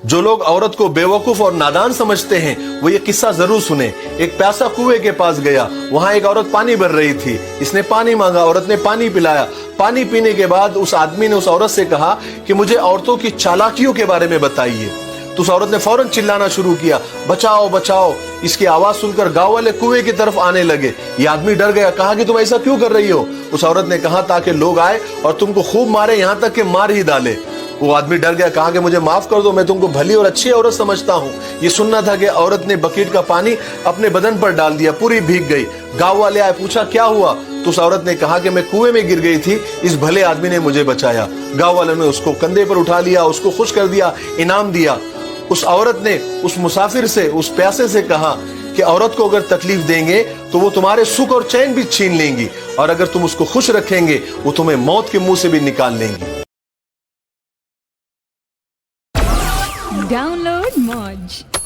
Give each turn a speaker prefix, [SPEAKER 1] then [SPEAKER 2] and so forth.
[SPEAKER 1] जो लोग औरत को बेवकूफ और नादान समझते हैं, वो ये किस्सा जरूर सुने। एक प्यासा कुएं के पास गया। वहां एक औरत पानी भर रही थी। इसने पानी मांगा, औरत ने पानी पिलाया। पानी पीने के बाद उस आदमी ने उस औरत से कहा कि मुझे औरतों की चालाकियों के बारे में बताइए। तो उस औरत ने फौरन चिल्लाना शुरू किया, "बचाओ, बचाओ!" इसकी आवाज सुनकर गांव वाले कुएं की तरफ आने लगे। ये आदमी डर गया। कहा कि तुम ऐसा क्यों कर रही हो? उस औरत ने कहा, ताकि लोग आए और तुमको खूब मारे, यहां तक कि मार ही डाले। वो आदमी डर गया। कहा कि मुझे माफ कर दो, मैं तुमको भली और अच्छी औरत समझता हूँ। ये सुनना था कि औरत ने बकेट का पानी अपने बदन पर डाल दिया, पूरी भीग गई। गांव वाले आए, पूछा, क्या हुआ? तो उस औरत ने कहा कि मैं कुएं में गिर गई थी, इस भले आदमी ने मुझे बचाया। गांव वालों ने उसको कंधे पर उठा लिया, उसको खुश कर दिया, इनाम दिया। उस औरत ने उस मुसाफिर से, उस प्यासे से कहा कि औरत को अगर तकलीफ देंगे तो वो तुम्हारे सुख और चैन भी छीन लेंगी और अगर तुम उसको खुश रखेंगे, वो तुम्हें मौत के मुंह से भी निकाल लेंगी।
[SPEAKER 2] Download Moj.